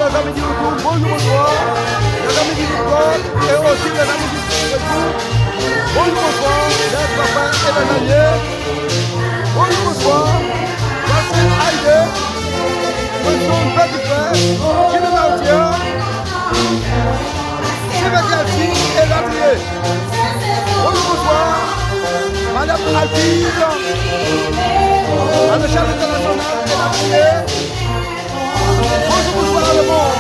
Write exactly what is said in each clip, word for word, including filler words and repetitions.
Lèzanmi ki toutou, bonjou, bonswa. Lèzanmi ki toutou, e osi lèzanmi ki toutou, bonjou, bonswa. Lè papa e lèzanmi, bonjou, bonswa. Pase Ayde, mwen se yon pèdi frè, ki nan Ayiti a. Sylvester Alti, elatriye. Bonjou, bonswa. Madanm Alpine, Maréchal Entènasyonal, elatriye. Bonjou, bonswa, lemonn.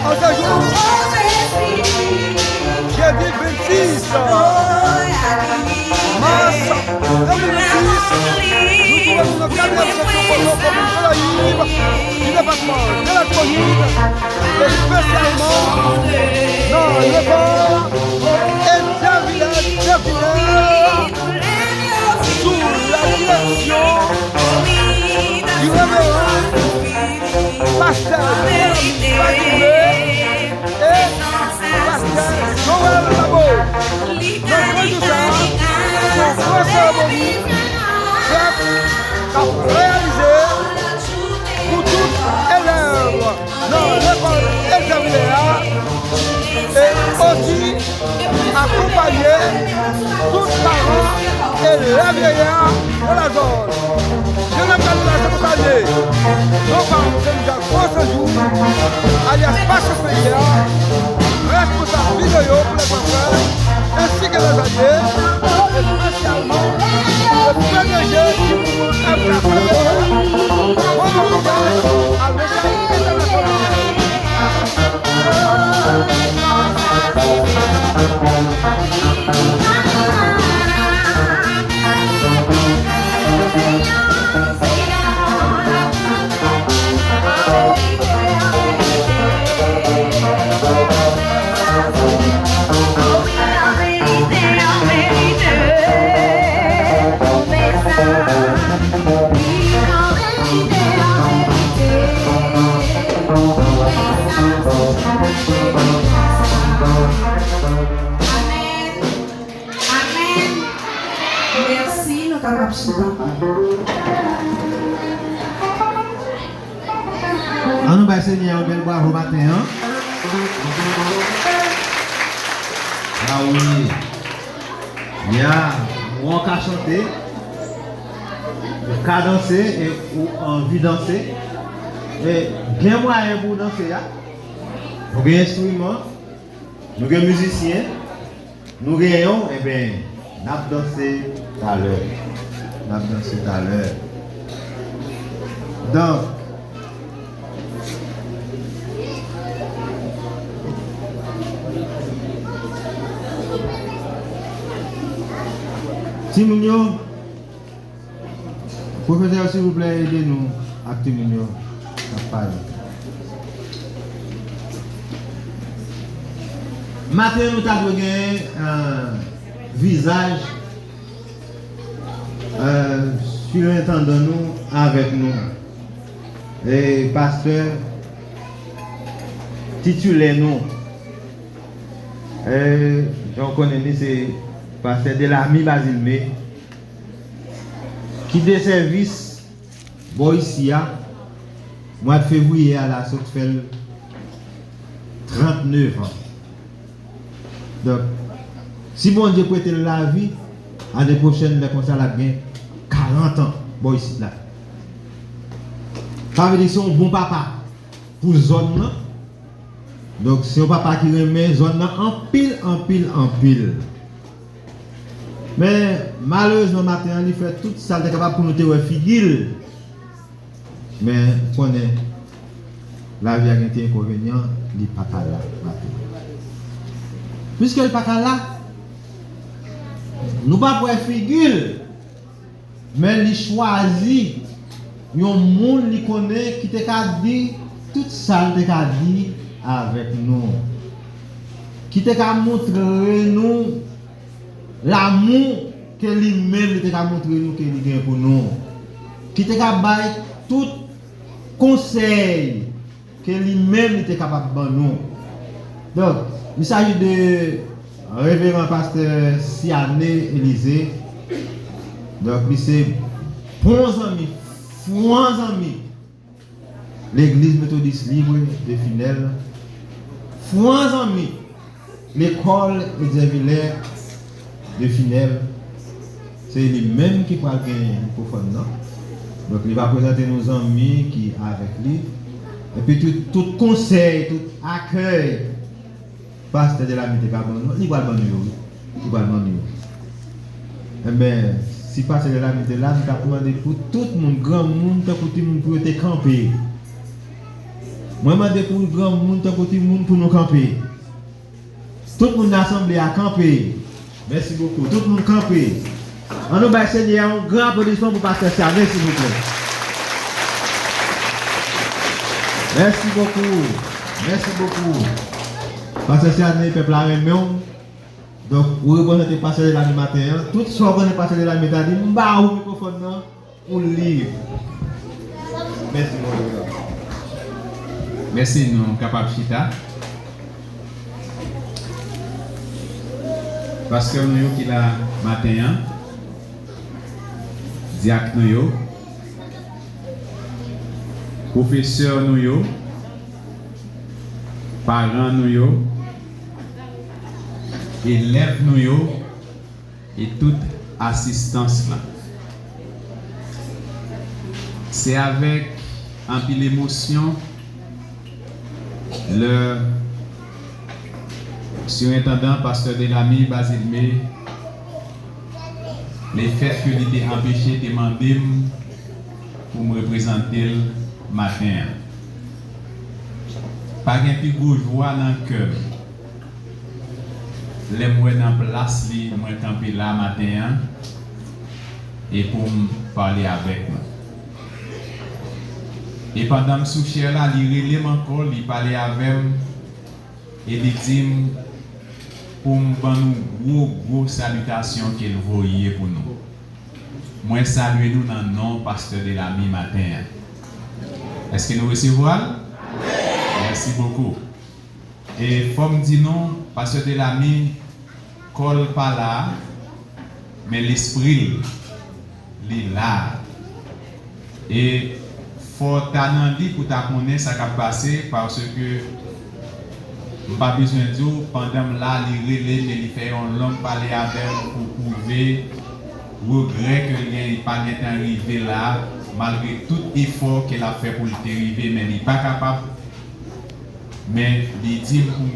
An se jou, jedi vennsis mas de mil vennsis, nou twouve nou nan katriyèm seksyon Pòtoprens, komin Gonayiv, ki depatman de Latibonit, espesyalman nan lekòl Edzer Vilè Devinèl, sou la direksyon di reveran pastè Jean-Remy Basilmé e pastè Joël Labo. Nan grann jou sa a, se yon gran seremoni fèt k ap reyalize pou tout elèv nan lekòl Edzer Vilè a, e osi akonpaye tout paran elèv Yaya nan lazòn. Jounen jodi a, se pou salye non pa m, Senjak Gwo Sanjou, alyas Pasyans Peyi a, responsab videyo pou lè gran frè, ensi ke lèzalye, espesyalman le P D G di mouvman F K P V P, Mouvman Mondyal Alèchal Entènasyonal. Amèn. Amèn. Mèsi, nou kapab chita. An nou bay Senyè yon bèl bravo maten an. Ah wi. Ya, ou ka chante, ou ka danse e ou anvi danse. E gen mwayen pou w danse a. Nou gen enstriman, nou gen mizisyen, nou gen yon, enben, n ap danse talè. N ap danse talè. Donk, timoun yo, pwofesè yo, silvouplè, ede nou ak timoun yo k ap pale. Maten, nou ta dwe gen, euh, vizaj, euh, sirentandan nou avèk nou. E pastè titilè nou, e, jan w konnen li, se pastè Delamy Basilmé, ki de sèvis bò isi a, mwa fevriye a la sot fè l trannnev an. Donk, si Bondye prete l lavi, ane pwochèn, lè konsa, l ap gen karant an bò isit la. Sa vle di se yon bon papa pou zòn nan. Donk, se yon papa ki renmen zòn nan anpil, anpil, anpil. Men, malerezman, maten an, li fè tout sa l te kapab pou nou te wè figi l. Men, ou konnen, lavi a gen ti enkonvenyan, li pa ka la maten. Piske li pa ka la, nou p ap wè figi l, men li chwazi yon moun li konnen ki te ka di tout sa l te ka di avèk nou, ki te ka montre nou lanmou ke li menm li te ka montre nou ke li gen pou nou, ki te ka bay tout konsèy ke li menm li te kapab ban nou. Donk, il s'agit de Reveran Pastè Siane Elizé. Donk, li se bon zanmi, fran zanmi Legliz Metodis Libre de Finèl, fran zanmi Lekòl Edyen Vilè de Finèl, se li menm ki pral gen mikwofòn nan. Donk, li va prezante nou zanmi ki avèk li. Epi tout, tout konsèy, tout akèy Pastè Delamy te ka ban nou, li pral ban nou yo, wi. Li pral ban nou yo. Enben, si Pastè Delamy te la, m t ap mande pou tout moun, granmoun tankou timoun, pou yo te kanpe. Mwen mande pou granmoun tankou timoun pou nou kanpe. Tout moun nan asanble a kanpe. Mèsi bokou. Tout moun kanpe. An nou bay Senyè a yon gran aplodisman pou Pastè Siane, silvouplè. Mèsi bokou. Mèsi bokou. Pastè Siane, pèp la renmen w. Donk, ou reprezante Pastè Delamy maten an. Tout sa w konnen Pastè Delamy ta di, m ba ou mikwofòn nan. Pou liv. Mèsi, Monchè. Mèsi, nou kapab chita. Pastè nou yo ki la maten an, dyak nou yo, pwofesè nou yo, paran nou yo, elèv nou yo, e tout asistans lan. Se avèk anpil emosyon lè Sirentandan Pastè Delamy Bazilme, lefètke li te anpeche, te mande m pou m reprezante l maten an. Pa gen pi gwo jwa nan kè m lè m wè nan plas li, mwen kanpe la maten an, e pou m pale avèk nou. E pandan m sou chè la, li rele m ankò, li pale avè m, e li di m pou m ban nou gwo, gwo salitasyon ke l voye pou nou. Mwen salye nou nan non Pastè Delamy maten an. Èske nou resevwa l? Mèsi bokou. E fò m di nou, Pastè Delamy, kò l pa la, men lespri l, li la. E fò w ta nan li pou w ta konnen sa k ap pase, paske m pa bezwen di w, pandan m la, li rele m e li fè yon long pale avè m pou pwouve regrè ke l gen, li pa gentan rive la, malgre tout efò ke l ap fè pou l te rive, men li pa kapab. Men li di m pou m